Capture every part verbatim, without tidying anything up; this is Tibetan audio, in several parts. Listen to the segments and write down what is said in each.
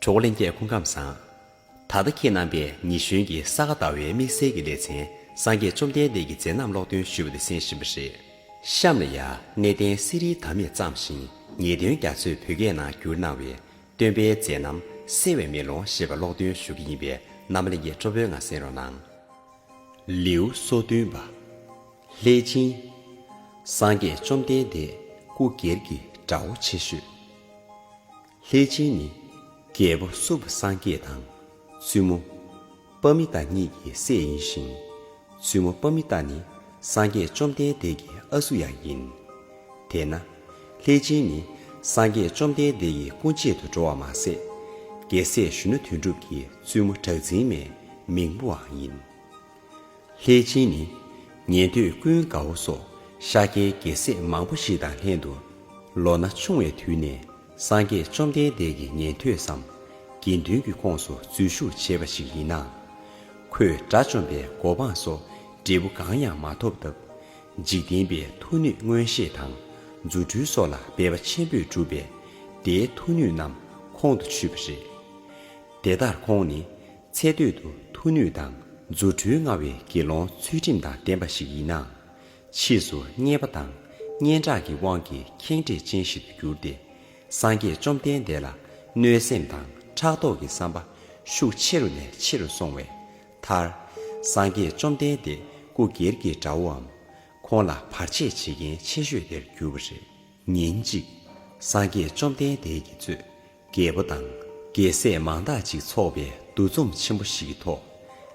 གྲོགས་ལྷན་རྒྱས་སྐུ་ཁམས་བཟང་། ད་ལྟ་ཁྱེད་རྣམ་པས་ཉི་གཞོན་གྱི་ས་ག་ཟླ་བའི་དམིགས་བསལ་གྱི་ལེ་ཚན་སངས་རྒྱས་བཅོམ་ལྡན་འདས་ཀྱི་མཛད་རྣམ་ཀློག་འདོན་ཞུས་པ་དེ་གསན་བཞིན་པ་རེད། གཤམ་ལ་ཡང་གནས་བརྟན་གསེར་རིའི་དར་མས་བརྩམས་ཤིང་ཉེས་ལྟུང་རྒྱ་མཚོས་བོད་སྐད་ནང་བསྒྱུར་གནང་བའི་སྟོན་པའི་མཛད་རྣམ་གསལ་བའི་མེ་ལོང་ཞེས་པ་ཀློག་འདོན་ཞུ་གི་ཡིན་པས་རྣམ་པ་ལྷན་རྒྱས་སྤྲོ་པོའི་ངང་གསན་རོགས་གནང་། ལེའུ་སོ་བདུན་པ། ལྷས་སྦྱིན། སངས་རྒྱས་བཅོམ་ལྡན་འདས་སྐུ་སྒེར་གྱི་དགྲ་བོ་ཆེ་ཤོས། ལྷས་སྦྱིན་ནི་རྒྱལ་པོ་སུ་པ་སངས་རྒྱས་དང་བཙུན་མོ་པ་མི་ཏ་གཉིས་ཀྱི་སྲས་ཡིན་ཞིང་། བཙུན་མོ་པ་མི་ཏ་ནི་སངས་རྒྱས་བཅོམ་ལྡན་འདས་ཀྱི་ཨ་སུ་ཡང་ཡིན། དེས་ན་ལྷས་སྦྱིན་ནི་སངས་རྒྱས་བཅོམ་ལྡན་འདས་ཀྱི་སྐུ་མཆེད་དུ་འགྲོ་བ་མ་ཟད། རྒྱལ་སྲས་གཞོན་ནུ་དོན་གྲུབ་ཀྱི་བཙུན་མོ་གྲགས་འཛིན་མའི་མིང་པོའང་ཡིན། ལྷས་སྦྱིན་ནི་ཉན་ཐོས་ཀུན་དགའ་བོ་སོགས་ཤཱཀྱའི་རྒྱལ་སྲས་མང་པོ་ཞིག་དང་ལྷན་དུ་ལོ་ན་ཆུང་བའི་དུས་ནས་སངས་རྒྱས་བཅོམ་ལྡན་འདས་ཀྱི་ཉན་ཐོས་སམ་དགེ་འདུན་གྱི་ཁོངས་སུ་འཛུལ་ཞུགས་བྱས་པ་ཞིག་ཡིན་ནའང་། ཁོས་དགྲ་བཅོམ་པའི་གོ་འཕང་སོགས་འབྲས་བུ་གང་ཡང་མ་ཐོབ་སྟབས། འཇིག་རྟེན་པའི་མཐུ་ནུས་མངོན་ཤེས་དང་རྫུ་འཕྲུལ་སོགས་ལ་འབད་པ་ཆེན་པོས་བསྒྲུབས་པས་དེའི་མཐུ་ནུས་རྣམས་ཁོང་དུ་ཆུད་པ་རེད། དེ་ལྟར་ཁོང་ནི་ཚེ་སྟོད་དུ་མཐུ་ནུས་དང་རྫུ་འཕྲུལ་མངའ་བའི་དགེ་སློང་ཚུལ་ཁྲིམས་དང་ལྡན་པ་ཞིག་ཡིན་ནའང་། ཕྱིས་སུ་རྙེད་པ་དང་སྙན་གྲགས་ཀྱི་དབང་གིས་ཁེངས་དྲེགས་ཅན་ཞིག་ཏུ་གྱུར་ཏེ། སངས་རྒྱས་བཅོམ་ལྡན་འདས་ལ་གནོད་སེམས་དང་ཕྲག་དོག་གི་བསམ་པ་ཤུགས་ཆེ་རུ་ནས་ཆེ་རུ་སོང་བས། མཐར། སངས་རྒྱས་བཅོམ་ལྡན་འདས་སྐུ་སྒེར་གྱི་དགྲ་བོའམ། ཁོང་ལ་བར་ཆད་བྱེད་མཁན་ཆེ་ཤོས་དེར་གྱུར་པ་རེད། ཉིན་གཅིག་སངས་རྒྱས་བཅོམ་ལྡན་འདས་ཀྱིས་གཙོས་རྒྱལ་པོ་དང་རྒྱལ་སྲས་མང་དག་ཅིག་ཚོགས་པའི་འདུ་འཛོམས་ཆེན་པོ་ཞིག་གི་ཐོག་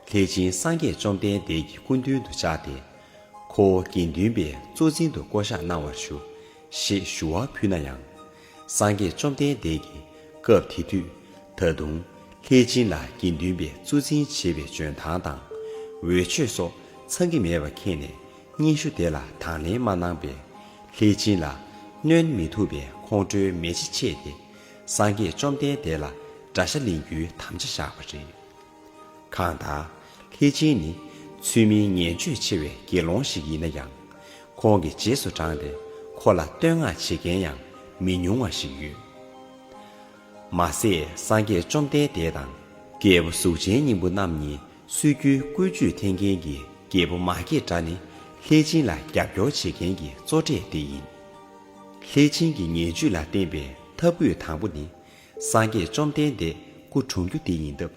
ལྷས་སྦྱིན་སངས་རྒྱས་བཅོམ་ལྡན་འདས་ཀྱི་སྐུ་མདུན་དུ་བཅར་ཏེ། ཁོ་བོ་དགེ་འདུན་པའི་གཙོ་འཛིན་དུ་བསྐོ་གཞག་གནང་བར་ཞུ། ཞེས་ཞུ་བ་ཕུལ་ན་ཡང་། སངས་རྒྱས་བཅོམ་ལྡན་འདས་ཀྱིས་སྐབས་དེ་དུས་ད་དུང་ལྷས་སྦྱིན་ལ་དགེ་འདུན་པའི་གཙོ་འཛིན་བྱེད་པའི་འཇོན་ཐང་དང་འོས་ཆོས་སོགས་ཚང་གི་མེད་པ་མཁྱེན་ནས་སྙན་ཞུ་དེ་ལ་དང་ལེན་མ་གནང་པས། ལྷས་སྦྱིན་ལ་གནོན་མི་ཐུབ་པའི་ཁོང་ཁྲོའི་མེ་ལྕེ་མཆེད་དེ། སངས་རྒྱས་བཅོམ་ལྡན་འདས་ལ་དགྲ་ཤ་ལེན་རྒྱུའི་དམ་བཅའ་བཞག་པ་རེད། གང་ལྟར། ལྷས་སྦྱིན་ནི་ཚུལ་མིན་ངན་སྤྱོད་ཆེ་བའི་དགེ་སློང་ཞིག་ཡིན་ན་ཡང་། ཁོང་གི་རྗེས་སུ་འབྲངས་ཏེ་ཁོ་ལ་བསྟོད་བསྔགས་བྱེད་མཁན་ཡང་མི་ཉུང་བ་ཞིག་ཡོད། མ་ཟད་སངས་རྒྱས་བཅོམ་ལྡན་འདས་དང་རྒྱལ་པོ་གཟུགས་ཅན་སྙིང་པོ་རྣམ་གཉིས་གསོད་རྒྱུའི་བཀོད་ཇུས་འཐེན་མཁན་གྱི་རྒྱལ་པོ་མ་སྐྱེས་དགྲ་ནི་ལྷས་སྦྱིན་ལ་རྒྱབ་སྐྱོར་བྱེད་མཁན་གྱི་གཙོ་གྲས་དེ་ཡིན། ལྷས་སྦྱིན་གྱི་ངན་ཇུས་ལ་བརྟེན་པའི་ཐབས་བཀོད་དང་པོ་ནི། སངས་རྒྱས་བཅོམ་ལྡན་འདས་སྐུ་གྲོངས་རྒྱུ་དེ་ཡིན་སྟབས།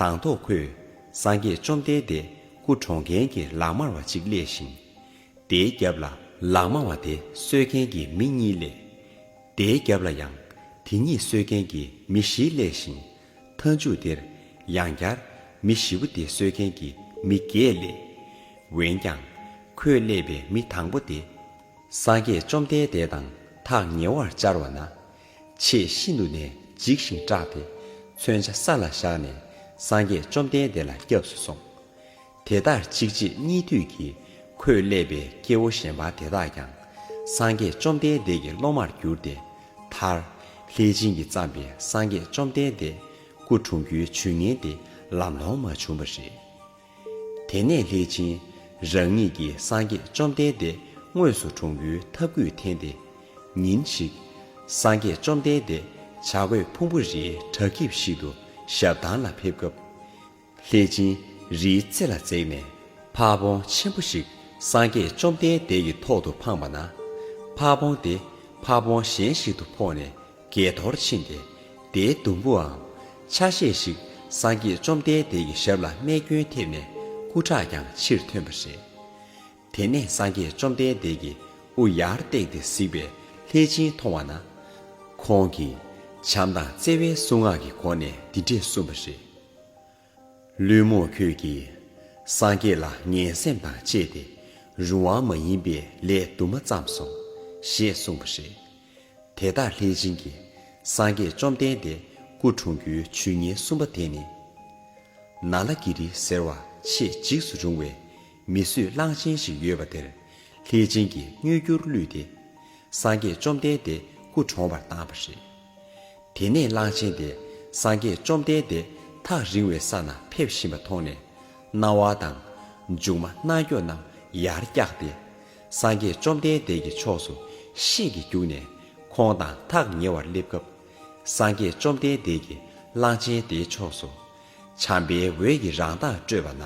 དང་ཐོག་ཁོས་སངས་རྒྱས་བཅོམ་ལྡན་འདས་སྐུ་གྲོངས་མཁན་གྱི་ལག་དམར་བ་གཅིག་སླེབས་ཤིང་། དེའི་རྒྱབ་ལ་ལག་དམར་བ་དེ་གསོད་མཁན་གྱི་མི་གཉིས་སླེབས། དེའི་རྒྱབ་ལ་ཡང་དེ་གཉིས་གསོད་མཁན་གྱི་མི་བཞི་སླེབས་ཤིང་། མཐའ་མཇུག་དེར་ཡང་བསྐྱར་མི་བཞི་པོ་དེ་གསོད་མཁན་གྱི་མི་བརྒྱད་སླེབས། འོན་ཀྱང་ཁོས་སླེབས་པའི་མི་དང་པོ་དེ། སངས་རྒྱས་བཅོམ་ལྡན་འདས་དང་ཐག་ཉེ་བར་བཅར་བ་ན། ཆེས་ཤིན་ཏུ་ནས་འཇིགས་ཤིང་སྐྲག་སྟེ་མཚོན་ཆ་ས་ལ་བཞག་ནས་སངས་རྒྱས་བཅོམ་ལྡན་འདས་ལ་སྐྱབས་སུ་སོང་། དེ་ལྟར་གཅིག་རྗེས་གཉིས་མཐུད་ཀྱིས་ཁོས་སླེབས་པའི་སྐྱེ་བོ་གཞན་པ་དེ་དག་ཀྱང་སངས་རྒྱས་བཅོམ་ལྡན་འདས་ཀྱི་སློབ་མར་གྱུར་ཏེ། མཐར། ལྷས་སྦྱིན་གྱིས་བརྩམས་པའི་སངས་རྒྱས་བཅོམ་ལྡན་འདས་སྐུ་གྲོངས་རྒྱུའི་ཇུས་ངན་དེ་ལམ་ལྷོང་མ་བྱུང་བ་རེད། དེ་ནས་ལྷས་སྦྱིན་རང་ཉིད་ཀྱིས་སངས་རྒྱས་བཅོམ་ལྡན་འདས་དངོས་སུ་གྲོངས་རྒྱུའི་ཐབས་བཀོད་འཐེན་ཏེ། ཉིན་ཞིག་སངས་རྒྱས་བཅོམ་ལྡན་འདས་བྱ་རྒོད་ཕུང་པོ་རིའི་བྲག་སྐྱིབས་ཤིག་ཏུ་ཞབས་ཐང་ལ་ཕེབས་སྐབས། ལྷས་སྦྱིན་རིའི་རྩེ་ལ་འཛེགས་ནས་ཕ་བོང་ཆེན་པོ་ཞིག་སངས་རྒྱས་བཅོམ་ལྡན་འདས་ཀྱི་ཐོག་ཏུ་འཕངས་པ་ན། ཕ་བོང་དེ་ཕ་བོང་གཞན་ཞིག་ཏུ་ཕོག་ནས་བརྒལ་གཏོར་ཕྱིན་ཏེ། དེའི་དུམ་བུའམ་ཆ་ཤས་ཤིག་སངས་རྒྱས་བཅོམ་ལྡན་འདས་ཀྱི་ཞབས་ལ་རྨས་སྐྱོན་ཐེབས་ནས་སྐུ་ཁྲག་ཀྱང་ཕྱིར་ཐོན་པ་རེད། དེ་ནས་སངས་རྒྱས་བཅོམ་ལྡན་འདས་ཀྱིས་དབུ་ཡར་བཏེགས་ཏེ་གཟིགས་པའི་ལྷས་སྦྱིན་མཐོང་བ་ན། ཁོང་གིས་བྱམས་དང་བརྩེ་བའི་གསུང་ངག་གི་སྒོ་ནས་འདི་འདྲས་གསུངས་པ་རེད། བླུན་རྨོངས་ཁྱོད་ཀྱིས་སངས་རྒྱས་ལ་ངན་སེམས་དང་བཅས་ཏེ་རུང་བ་མ་ཡིན་པའི་ལས་དུ་མ་བརྩམས་སོང་ཞེས་གསུངས་པ་རེད། དེ་ལྟར་ལྷས་སྦྱིན་གྱིས་སངས་རྒྱས་བཅོམ་ལྡན་འདས་སྐུ་གྲོངས་རྒྱུའི་ཇུས་ངན་གསུམ་པ་དེ་ནི། ན་ལ་གི་རི་ཟེར་བ་ཆེས་འཇིགས་སུ་རུང་བའི་མི་གསོད་གླང་ཆེན་ཞིག་ཡོད་པ་དེར་ལྷས་སྦྱིན་གྱིས་དངོས་རྒྱུར་བསླུས་ཏེ། སངས་རྒྱས་བཅོམ་ལྡན་འདས་སྐུ་གྲོངས་པར་བཏང་བ་རེད། དེ་ནས་གླང་ཆེན་དེ་སངས་རྒྱས་བཅོམ་ལྡན་འདས་ཐག་རིང་བའི་ས་ན་ཕེབས་བཞིན་པ་མཐོང་ནས་རྣ་བ་དང་མཇུག་མ་རྣ་སྐྱོ་རྣམས་ཡར་བཀྱགས་ཏེ། སངས་རྒྱས་བཅོམ་ལྡན་འདས་ཀྱི་ཕྱོགས་སུ་ཤེད་ཀྱིས་རྒྱུག་ནས་ཁོང་དང་ཐག་ཉེ་བར་སླེབས་སྐབས། སངས་རྒྱས་བཅོམ་ལྡན་འདས་ཀྱིས་ གླང་ཆེན་དེའི་ཕྱོགས་སུ། བྱམས་པའི་འོད་ཀྱིས་རང་མདངས་སྤྲོས་པ་ན།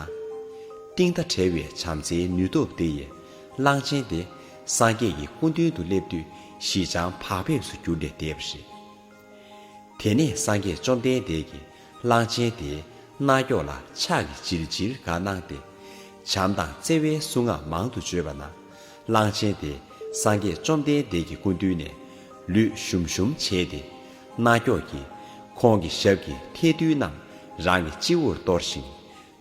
གཏིང་མཐའ་བྲལ་བའི་བྱམས་བརྩེའི་ནུས་སྟོབས་དེ་ཡིས་གླང་ཆེན་དེ་སངས་རྒྱས་ཀྱི་སྐུ་མདུན་དུ་སླེབས་དུས་ཞི་འཇམ་བག་ཕེབས་སུ་གྱུར་ནས་བསྡད་པ་རེད། དེ་ནས་སངས་རྒྱས་བཅོམ་ལྡན་འདས་ཀྱིས་གླང་ཆེན་དེའི་རྣ་ཅོག་ལ་ཕྱག་གིས་བྱིལ་བྱིལ་འགའ་གནང་སྟེ། བྱམས་དང་བརྩེ་བའི་གསུང་ངག་མང་དུ་བརྗོད་པ་ན། གླང་ཆེན་དེ་སངས་རྒྱས་བཅོམ་ལྡན་འདས་ཀྱི་སྐུ་མདུན་ནས་ལུས་ཞུམ་ཞུམ་བྱས་ཏེ། རྣ་ཅོག་གིས་ཁོང་གི་ཞབས་ཀྱི་ཐལ་རྡུལ་རྣམས་རང་གི་སྤྱི་བོར་གཏོར་ཞིང་།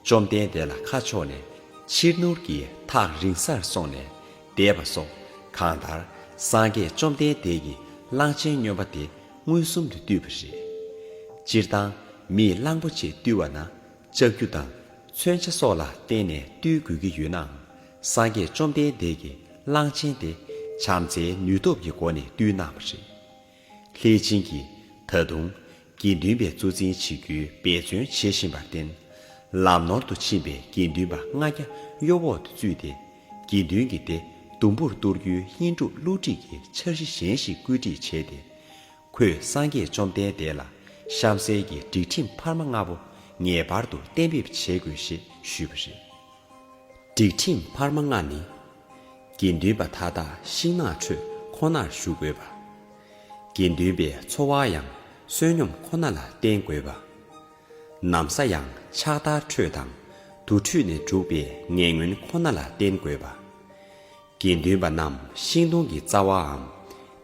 བཅོམ་ལྡན་འདས་ལ་ཁ་ཕྱོགས་ནས་ཕྱིར་ནུར་གྱིས་ཐག་རིང་སར་སོང་ནས་བསྡད་པ་སོགས། གང་ལྟར་སངས་རྒྱས་བཅོམ་ལྡན་འདས་ཀྱིས་གླང་ཆེན་སྨྱོན་པ་དེ་མངོན་སུམ་དུ་བཏུལ་བ་རེད། སྤྱིར་བཏང་མིས་གླང་པོ་ཆེ་བཏུལ་བ་ན་ལྕགས་ཀྱུ་དང་མཚོན་ཆ་སོགས་ལ་བརྟེན་ནས་བཏུལ་དགོས་ཀྱི་ཡོད་ནའང་། སངས་རྒྱས་བཅོམ་ལྡན་འདས་ཀྱིས་གླང་ཆེན་དེ་བྱམས་བརྩེའི་ནུས་སྟོབས་ཀྱི་སྒོ་ནས་བཏུལ་གནང་བ་རེད། ལྷས་བྱིན་གྱིས་ད་དུང་དགེ་འདུན་པའི་གཙོ་འཛིན་བྱེད་རྒྱུའི་འབད་བརྩོན་བྱེད་བཞིན་པར་བརྟེན། ལམ་ནོར་དུ་ཕྱིན་པའི་དགེ་འདུན་པ་ལྔ་བརྒྱ་གཡོ་འོག་ཏུ་བཙུད་དེ། དགེ་འདུན་གྱི་སྡེ་དུམ་བུར་གཏོར་རྒྱུའི་དབྱིན་དཀྲུག་བསླུ་བྲིད་ཀྱི་འཆར་གཞི་གཞན་ཞིག་བཀོད་སྒྲིག་བྱས་ཏེ། ཁོས་སངས་རྒྱས་བཅོམ་ལྡན་འདས་ལ་གཤམ་གསལ་གྱི་སྒྲིག་ཁྲིམས་འཕར་མ་ལྔ་པོ་ངེས་པར་དུ་གཏན་འབེབས་བྱེད་དགོས་ཞེས་ཞུས་པ་རེད། སྒྲིག་ཁྲིམས་འཕར་མ་ལྔ་ནི། དགེ་འདུན་པ་མཐའ་དག་ཤིང་ནགས་ཁྲོད་ཁོ་ནར་བཞུགས་དགོས་པ། དགེ་འདུན་པའི་འཚོ་བ་ཡང་བསོད་སྙོམས་ཁོ་ན་ལ་བརྟེན་དགོས་པ། ན་བཟའ་ཡང་ཕྱག་དར་ཁྲོད་དང་དུར་ཁྲོད་ནས་སྒྲུབ་པའི་ངན་ངོན་ཁོ་ན་ལ་བརྟེན་དགོས་པ། དགེ་འདུན་པ་རྣམས་ཤིང་སྡོང་གི་རྩ་བའམ་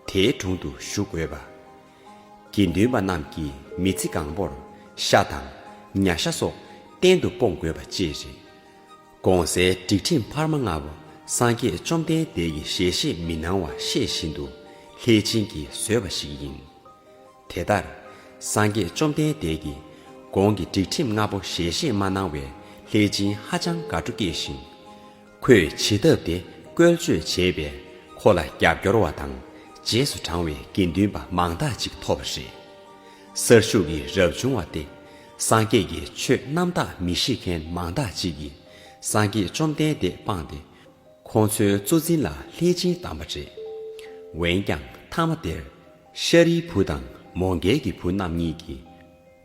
དེའི་དྲུང་དུ་བཞུགས་དགོས་པ། དགེ་འདུན་པ་རྣམས་ཀྱིས་མི་ཚེ་གང་པོར་ཤ་དང་ཉ་ཤ་སོགས་གཏན་དུ་སྤོང་དགོས་པ་བཅས་རེད། གོང་གསལ་སྒྲིག་ཁྲིམས་འཕར་མ་ལྔ་པོ་སངས་རྒྱས་བཅོམ་ལྡན་འདས་ཀྱིས་ཞལ་བཞེས་མི་གནང་བ་ཤེས་བཞིན་དུ་ལྷས་བྱིན་གྱིས་བཟོས་པ་ཞིག་ཡིན། དེ་ལྟར་སངས་རྒྱས་བཅོམ་ལྡན་འདས་ཀྱིས་གོང་གི་སྒྲིག་ཁྲིམས་ལྔ་པོ་ཞལ་བཞེས་མ་གནང་བས་ལྷས་བྱིན་ཧ་ཅང་དགའ་སྤྲོ་སྐྱེས་ཤིང་། ཁོས་བྱེད་ཐབས་དེ་བཀོལ་སྤྱོད་བྱས་པས་ཁོ་ལ་རྒྱབ་སྐྱོར་བ་དང་རྗེས་སུ་འབྲང་བའི་དགེ་འདུན་པ་མང་དག་ཅིག་ཐོབ་པ་རེད། གསར་ཞུགས་ཀྱི་རབ་བྱུང་བ་སྟེ། སངས་རྒྱས་ཀྱི་ཆོས་རྣམ་དག་མི་ཤེས་མཁན་མང་དག་ཅིག་གིས་སངས་རྒྱས་བཅོམ་ལྡན་འདས་སྤངས་ཏེ། ཁོང་ཚོའི་གཙོ་འཛིན་ལ་ལྷས་བྱིན་བདམས་པ་རེད། འོན་ཀྱང་མཐའ་མ་དེར། ཤཱ་རིའི་བུ་དང་མོའུ་འགལ་གྱི་བུ་རྣམ་གཉིས་ཀྱིས།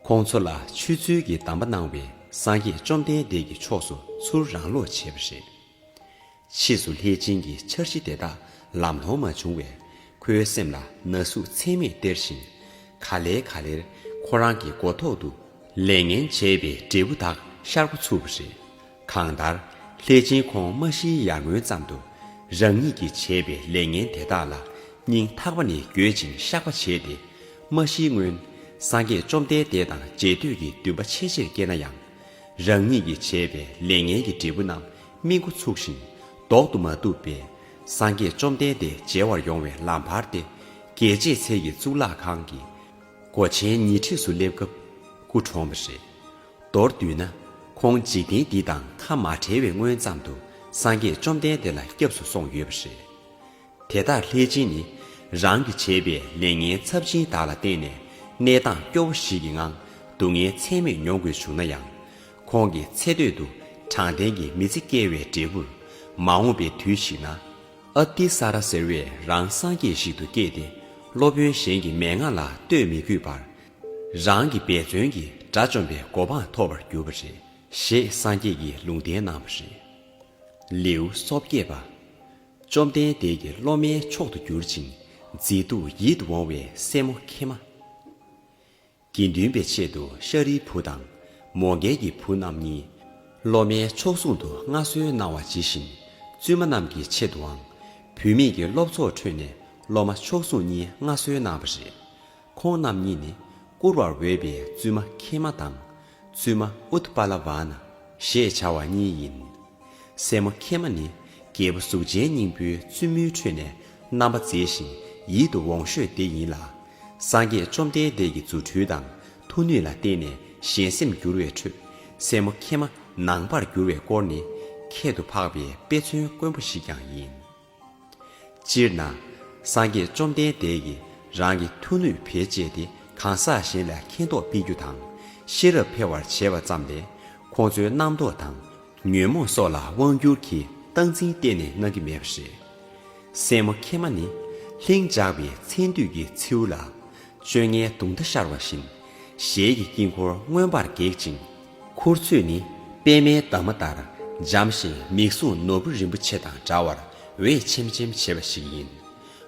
ཁོང་ཚོ་ལ་ཆོས་ཚུལ་གྱི་གདམས་པ་གནང་བས་སངས་རྒྱས་བཅོམ་ལྡན་འདས་ཀྱི་ཕྱོགས་སུ་ཚུར་རང་ལོག་བྱས་པ་རེད། ཕྱིས་སུ་ལྷས་བྱིན་གྱི་འཆར་གཞི་དེ་དག་ལམ་ལྷོང་མ་བྱུང་བས་ཁོའི་སེམས་ལ་ན་ཟུག་ཚད་མེད་སྟེར་ཞིང་། ག་ལེ་ག་ལེར་ཁོ་རང་གི་མགོ་ཐོག་ཏུ་ལས་ངན་བྱས་པའི་འབྲས་བུ་དག་ཤར་འགོ་ཚུགས་པ་རེད། གང་ལྟར་ལྷས་བྱིན་ཁོང་མ་ཤིའི་ཡར་སྔོན་ཙམ་དུ་རང་ཉིད་ཀྱིས་བྱས་པའི་ལས་ངན་དེ་དག་ལ་སྙིང་ཐག་པ་ནས་འགྱོད་ཅིང་བཤགས་པ་བྱས་ཏེ། མ་ཤིའི་སྔོན་སངས་རྒྱས་བཅོམ་ལྡན་འདས་དང་མཇལ་འདོད་ཀྱི་འདུན་པ་ཆེས་ཆེར་སྐྱེས་ན་ཡང་། རང་ཉིད་ཀྱིས་བྱས་པའི་ལས་ངན་གྱི་འབྲས་བུ་རྣམས་སྨིན་འགོ་ཚུགས་ཤིང་ལྡོག་ཏུ་མ་བཏུབ་པས། སངས་རྒྱས་བཅོམ་ལྡན་འདས་མཇལ་བར་ཡོང་བའི་ལམ་བར་ཏེ། རྒྱལ་བྱེད་ཚལ་གྱི་གཙུག་ལག་ཁང་གི་སྒོ་ཆེན་ཉེ་འཁྲིས་སུ་སླེབས་སྐབས་སྐུ་གྲོངས་པ་རེད། མདོར་བསྡུས་ན། ཁོང་འཇིག་རྟེན་འདི་དང་ཁ་མ་བྲལ་བའི་སྔོན་ཙམ་དུ་སངས་རྒྱས་བཅོམ་ལྡན་འདས་ལ་སྐྱབས་སུ་སོང་ཡོད་པ་རེད། དེ་ལྟར་ལྷས་བྱིན་ནི་རང་གིས་བྱས་པའི་ལས་ངན་ཚབས་ཆེན་དག་ལ་བརྟེན་ནས་གནས་སྟངས་སྐྱོ་བོ་ཞིག་གི་ངང་སྡུག་བསྔལ་ཚད་མེད་མྱོང་དགོས་བྱུང་ན་ཡང་། ཁོང་གི་ཚེ་སྟོད་དུ་དྲང་བདེན་གྱི་མི་ཚེ་སྐྱེལ་བའི་འབྲས་བུར། མ་འོངས་པའི་དུས་ཤིག་ན། ཨ་ཏི་ས་ར་ཟེར་བས་རང་སངས་རྒྱས་ཤིག་ཏུ་སྐྱེས་ཏེ། སློབ་དཔོན་གཞན་གྱི་མན་ངག་ལ་ལྟོས་མི་དགོས་པར། རང་གི་འབད་བརྩོན་གྱིས་དགྲ་བཅོམ་པའི་གོ་འཕང་ཐོབ་པར་འགྱུར་བ་རེད། ཞེས་སངས་རྒྱས་ཀྱིས་ལུང་བསྟན་གནང་བ་རེད། ལེའུ་སོ་བརྒྱད་པ། བཅོམ་ལྡན་འདས་ཀྱི་སློབ་མའི་མཆོག་ཏུ་གྱུར་ཅིང་མཛེས་སྡུག་ཡིད་དུ་འོང་བའི་སྲས་མོ་ཁྱེད་མ། དགེ་འདུན་པའི་ཆེད་དུ་ཤཱ་རིའི་བུ་དང་མོའུ་འགལ་གྱི་བུ་རྣམ་གཉིས། སློབ་མའི་མཆོག་ཟུང་དུ་མངའ་གསོལ་གནང་བ་ཇི་བཞིན། བཙུན་མ་རྣམས་ཀྱི་ཆེད་དུའང་། བུད་མེད་ཀྱི་སློབ་ཚོགས་ཁྲོད་ནས་སློབ་མ་མཆོག་ཟུང་གཉིས་མངའ་གསོལ་གནང་བ་རེད། ཁོང་རྣམ་གཉིས་ནི་བཀུར་བར་འོས་པའི་བཙུན་མ་ཁེ་མ་དང་། བཙུན་མ་ཨུཏྤ་ལ་ཝ་ན་ཞེས་བྱ་བ་གཉིས་ཡིན། སྲས་མོ་ཁེ་མ་ནི་རྒྱལ་པོ་གཟུགས་ཅན་སྙིང་པོའི་བཙུན་མོའི་ཁྲོད་ནས་རྣམ་པ་མཛེས་ཤིང་ཡིད་དུ་འོང་ཤོས་དེ་ཡིན་ལ། སངས་རྒྱས་བཅོམ་ལྡན་འདས་ཀྱི་རྫུ་འཕྲུལ་དང་མཐུ་ནུས་ལ་བརྟེན་ནས་གཞན་སེམས་བསྒྱུར་བའི་ཁྲོད་སྲས་མོ་ཁེ་མ་ནང་པར་བསྒྱུར་བའི་སྐོར་ནི་ཁྱད་དུ་འཕགས་པའི་དཔེ་མཚོན་དཀོན་པོ་ཞིག་ཀྱང་ཡིན། སྤྱིར་ན། སངས་རྒྱས་བཅོམ་ལྡན་འདས་ཀྱིས་རང་གི་མཐུ་ནུས་བེད་སྤྱད་དེ་གང་ཟག་གཞན་ལ་མཁྱེན་རྟོགས་སྤེལ་རྒྱུ་དང་ཤེས་རབ་འཕེལ་བར་བྱས་པ་ཙམ་ལས་ཁོང་ཚོའི་རྣམ་རྟོག་དང་ཉོན་མོངས་སོགས་ལ་དབང་བསྒྱུར་གྱིས་སྟངས་འཛིན་གཏན་ནས་གནང་གི་མེད་པ་རེད། སྲས་མོ་ཁེ་མ་ནི་ལྷིང་འཇགས་པའི་མཚན་དུས་ཀྱི་མཚེའུ་ལ་བཅོ་ལྔའི་དུང་རྟ་ཤར་བ་བཞིན་ ཞལ་གྱི་དཀྱིལ་འཁོར་མངོན་པར་སྒེག་ཅིང་། མཁུར་ཚོས་ནི་པདྨའི་འདབ་མ་ལྟར་འཇམ་ཞིང་མིག་ཟུང་ནོར་བུ་རིན་པོ་ཆེ་དང་འདྲ་བར་འོད་ཆེམ་ཆེམ་བྱེད་པ་ཞིག་ཡིན།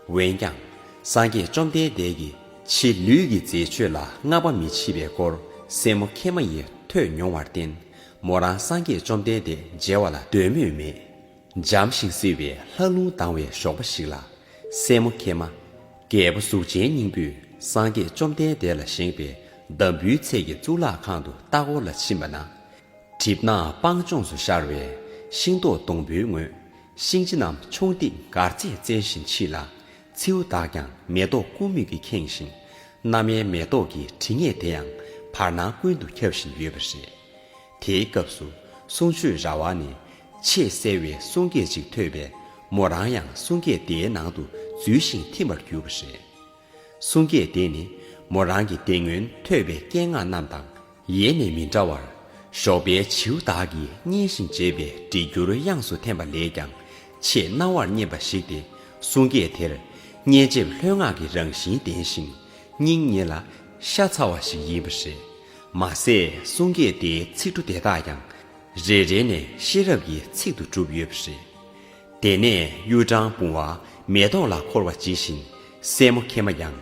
འོན་ཀྱང་། སངས་རྒྱས་བཅོམ་ལྡན་འདས་ཀྱིས་ཕྱི་ལུས་ཀྱི་མཛེས་ཆོས་ལ་བསྔགས་པ་མི་མཆིས་པའི་སྐོར་སྲས་མོ་ཁེ་མ་ཡིས་ཐོས་མྱོང་བར་བརྟེན། མོ་རང་སངས་རྒྱས་བཅོམ་ལྡན་འདས་མཇལ་བ་ལ་འདོད་མོས་མེད། འཇམ་ཞིང་བསིལ་བའི་ལྷ་རླུང་ལྡང་བའི་ཞོགས་པ་ཞིག་ལ། སྲས་མོ་ཁེ་མ། རྒྱལ་པོ་གཟུགས་ཅན་སྙིང་པོས་སངས་རྒྱས་བཅོམ་ལྡན་འདས་ལ་བཞེངས་པའི་འདམ་བུའི་ཚལ་གྱི་གཙུག་ལག་ཁང་དུ་ལྟ་སྐོར་ལ་ཕྱིན་པ་ན། གྲིབ་ནག་སྤང་ལྗོངས་སུ་ཤར་བའི་ཤིང་ཏོག་སྡོང་པོའི་ངོས། ཤིང་རྗེ་རྣམས་མཆོང་ལྡིང་གར་རྩེད་རྩེ་བཞིན་མཆིས་ལ། མཚེའུ་དག་ཀྱང་མེ་ཏོག་ཀུ་མུད་ཀྱིས་ཁེངས་ཤིང་། སྣ་མའི་མེ་ཏོག་གི་དྲི་ངད་དེ་ཡང་བར་སྣང་ཀུན་ཏུ་ཁྱབ་བཞིན་ཡོད་པ་རེད། དེའི་སྐབས་སུ་གསུང་ཆོས་ར་བ་ནས་ཆེས་གསལ་བའི་གསུང་སྐད་ཅིག་ཐོས་པས། མོ་རང་ཡང་གསུང་སྐད་དེའི་ནང་དུ་འཛུལ་ཞིང་ཐིམ་པར་གྱུར་པ་རེད། གསུང་སྐད་དེ་ནི་མོ་རང་གིས་དེ་སྔོན་ཐོས་པའི་སྐད་ངག་རྣམས་དང་ཡེ་ནས་མི་འདྲ་བར། ཞོགས་པའི་བྱིའུ་དག་གིས་སྙན་ཞིང་འཇེབས་པའི་འབྲི་འགྱུར་དབྱངས་སུ་འཐེན་པ་ལས་ཀྱང་ཆེས་རྣ་བར་སྙན་པ་ཞིག་སྟེ། གསུང་སྐད་དེར་སྙན་འཇེབས་ལྷོད་སྔགས་ཀྱི་རང་བཞིན་ལྡན་ཞིང་སྙིང་ཉེ་ལ་ཤ་ཚ་བ་ཞིག་ཡིན་པ་རེད། མ་ཟད་གསུང་སྐད་དེའི་ཚིག་འབྲུ་དེ་དག་ཀྱང་རེ་རེ་ནས་ཤེས་རབ་ཀྱི་ཚིག་ཏུ་གྲུབ་ཡོད་པ་རེད། དེ་ནས་གཡུ་སྦྲང་བུང་བ་མེ་ཏོག་ལ་འཁོར་བ་ཇི་བཞིན་སྲས་མོ་ཁེ་མ་ཡང་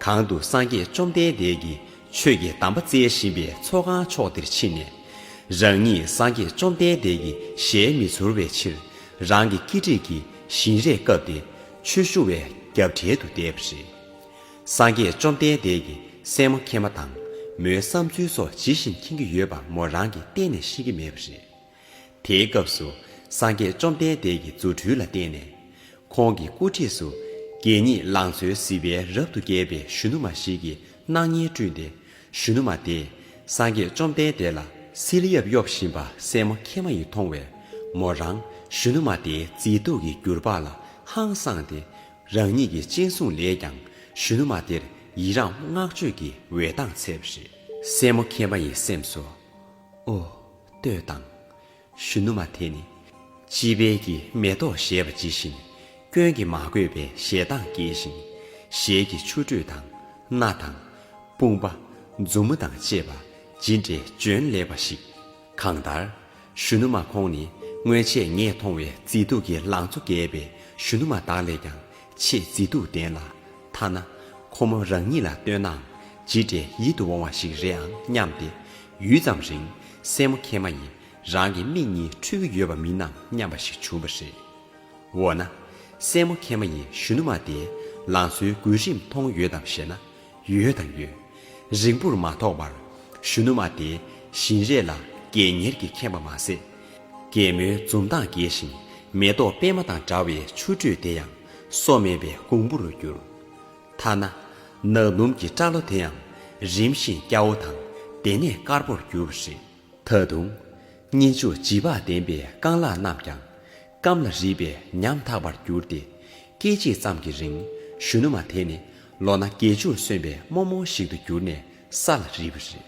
གང་དུ་སངས་རྒྱས་བཅོམ་ལྡན་འདས་ཀྱིས་ཆོས་ཀྱི་གདམས་པ་སྩལ་བཞིན་པའི་ཚོགས་ཁང་ཕྱོགས་དེར་ཕྱིན་ནས། རང་ཉིད་སངས་རྒྱས་བཅོམ་ལྡན་འདས་ཀྱི་ཞལ་མི་ཚོར་བའི་ཕྱིར་རང་གི་སྐེ་དཀྲིས་ཀྱི་བཞིན་རས་བཀབ་སྟེ་ཆོས་ཞུ་བའི་རྒྱབ་འབྲེལ་དུ་བསྡད་པ་རེད། སངས་རྒྱས་བཅོམ་ལྡན་འདས་ཀྱིས་སྲས་མོ་ཁེ་མ་དང་མོའི་བསམ་ཚུལ་སོགས་ཇི་བཞིན་མཁྱེན་གྱི་ཡོད་པ་མོ་རང་གིས་གཏན་ནས་ཤེས་ཀྱི་མེད་པ་རེད། དེའི་སྐབས་སུ་སངས་རྒྱས་བཅོམ་ལྡན་འདས་ཀྱི་རྫུ་འཕྲུལ་ལ་བརྟེན་ནས། ཁོང་གི་སྐུ་འཁྲིས་སུ་གད་སྙིགས་ལང་ཚོའི་ཟིལ་པས་རབ་ཏུ་རྒྱས་པའི་གཞོན་ནུ་མ་ཞིག་གིས་སྣང་བརྙན་བསྐྲུན་ཏེ། གཞོན་ནུ་མ་དེས་སངས་རྒྱས་བཅོམ་ལྡན་འདས་ལ་བསིལ་ཡབ་གཡོབ་བཞིན་པ་སྲས་མོ་ཁེ་མ་ཡིས་མཐོང་བས། མོ་རང་གཞོན་ནུ་མ་དེའི་མཛེས་སྡུག་གི་འགྱུར་བག་ལ་ཧང་སངས་ཏེ། རང་ཉིད་ཀྱི་སྤྱན་ཟུང་ལས་ཀྱང་གཞོན་ནུ་མ་དེར་ཡི་རངས་བསྔགས་བརྗོད་ཀྱི་འོད་མདངས་འཚེར་བ་རེད། སྲས་མོ་ཁེ་མ་ཡི་སེམས་སུ། ཨོ། ལྟོས་དང་། གཞོན་ནུ་མ་དེ་ནི། དཔྱིད་དཔལ་གྱི་མེ་ཏོག་བཞད་པ་ཇི་བཞིན། སྐྱོན་གྱིས་མ་གོས་པའི་ཞལ་མདངས་རྒྱས་ཤིང་། ཞལ་གྱི་ཆུ་དྲོད་དང་། སྣ་དང་། དཔུང་པ། མཛུབ་མོ་དང་བཅས་པ་ཇི་འདྲའི་འཇོན་ལེགས་པ་ཞིག་གང་ལྟར། གཞོན་ནུ་མ་ཁོང་ནི་སྔོན་ཆད་ངས་མཐོང་བའི་མཛེས་སྡུག་གི་ལང་ཚོ་རྒྱས་པའི་གཞོན་ནུ་མ་དག་ལས་ཀྱང་ཆེས་མཛེས་སྡུག་ལྡན་ལ། ཐ་ན་ཁོ་མོ་རང་ཉིད་ལ་ལྟོས་ནའང་ཇི་འདྲའི་ཡིད་དུ་འོང་བ་ཞིག་རེད་ཨང་སྙམ་སྟེ། ཡུད་ཙམ་རིང་སྲས་མོ་ཁེ་མ་ཡིས་རང་གི་མིག་གཉིས་འཁྲུལ་གྱི་ཡོད་པ་མིན་ནམ་སྙམ་པ་ཞིག་བྱུང་བ་རེད། འོ་ན། སྲས་མོ་ཁེ་མ་ཡིས་གཞོན་ནུ་མ་དེའི་ལང་ཚོའི་འགུལ་རིམ་མཐོང་ཡོད་དམ་ཞེ་ན། ཡོད་དང་ཡོད། རིང་པོར་མ་ཐོགས་པར། གཞོན་ནུ་མ་དེའི་བཞིན་རས་ལ་རྒྱལ་གཉེར་གྱིས་ཁེངས་པ་མ་ཟད། རྒན་མོའི་འཛུམ་མདངས་རྒྱས་ཤིང་མེ་ཏོག་པད་མ་དང་འདྲ་བའི་ཆུ་དྲོད་དེ་ཡང་སོ་མེད་པའི་གོང་བུ་རུ་གྱུར། ཐ་ན། ནགས་སྣུམ་གྱི་སྐྲ་ལོ་དེ་ཡང་རིམ་བཞིན་སྐྱ་བོ་དང་དེ་ནས་དཀར་པོར་གྱུར་པ་རེད། ད་དུང་། གཉེན་ཕྱུག་བྱིས་པ་ལྡན་པའི་རྐང་ལག་རྣམས་ཀྱང་སྐམ་ལ་རིད་པས་ཉམ་ཐག་པར་གྱུར་ཏེ། སྐད་ཅིག་ཙམ་གྱི་རིང་གཞོན་ནུ་མ་དེ་ནི་ལོ་ན་བརྒྱད་ཅུར་སོན་པའི་རྨོ་མོ་ཞིག་ཏུ་གྱུར་ནས་ས་ལ་རིལ་བ་རེད།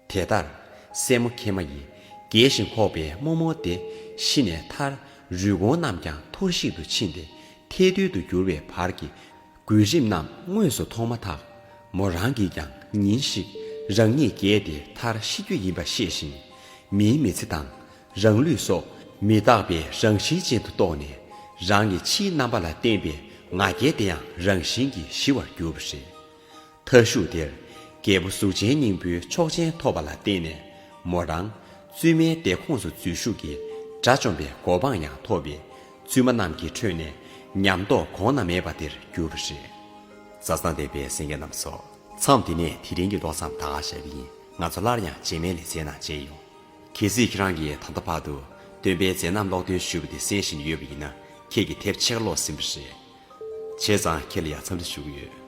དེ་ལྟར་སྲས་མོ་ཁེ་མ་ཡིས་རྒས་ཤིང་འཁོགས་པའི་རྨོ་མོ་དེ་ཤི་ནས་མཐར་རུས་གོང་རྣམས་ཀྱང་འཐོར་ཞིག་ཏུ་ཕྱིན་ཏེ་ཐལ་རྡུལ་དུ་གྱུར་བའི་བར་གྱི་འགུལ་རིམ་རྣམས་དངོས་སུ་མཐོང་མ་ཐག་མོ་རང་གིས་ཀྱང་ཉིན་ཞིག་རང་ཉིད་རྒས་ཏེ་མཐར་ཤི་རྒྱུ་ཡིན་པ་ཤེས་ཤིང་། མིའི་མི་ཚེ་དང་རང་ལུས་སོགས་མི་རྟག་པའི་རང་བཞིན་ཅན་དུ་རྟོགས་ནས། རང་གི་ཕྱིའི་རྣམ་པ་ལ་བརྟེན་པའི་ང་རྒྱལ་དེ་ཡང་རང་བཞིན་གྱིས་ཞི་བར་གྱུར་པ་རེད། མཐའ་གཞུག་དེར་རྒྱལ་པོ་གཟུགས་ཅན་སྙིང་པོའི་ཆོག་མཆན་ཐོབ་པ་ལ་བརྟེན་ནས་མོ་རང་བཙུན་མའི་སྡེ་ཁོངས་སུ་འཛུལ་ཞུགས་ཀྱིས་དགྲ་བཅོམ་པའི་གོ་འཕང་ཡང་ཐོབ་པས། བཙུན་མ་རྣམས་ཀྱི་ཁྲོད་ནས་ཉམས་རྟོགས་གོང་ན་མེད་པ་དེར་གྱུར་པ་རེད། མཛའ་བརྩེ་ལྡན་པའི་གསན་མཁན་རྣམས་ཚོ། མཚམས་འདི་ནས་དེ་རིང་གི་ཀློག་མཚམས་ད་ག་བྱས་པ་ཡིན། ང་ཚོ་སླར་ཡང་རྗེས་མའི་ལེ་ཚན་ནང་མཇལ་ཡོང་། གལ་སྲིད་ཁྱེད་རང་གིས་ད་ལྟ་བར་དུ་སྟོན་པའི་མཛད་རྣམ་ཀློག་འདོན་ཞུས་པ་དེ་གསན་བཞིན་ཡོད་པ་ཡིན་ན། ཁྱེད་ཀྱིས་དེབ་ཕྱེད་ཀ་ཀློག་ཟིན་པ་རེད། བྱས་ཙང་ཁྱེད་ལ་ཡང་འཚམས་འདྲི་ཞུ་གི་ཡོད།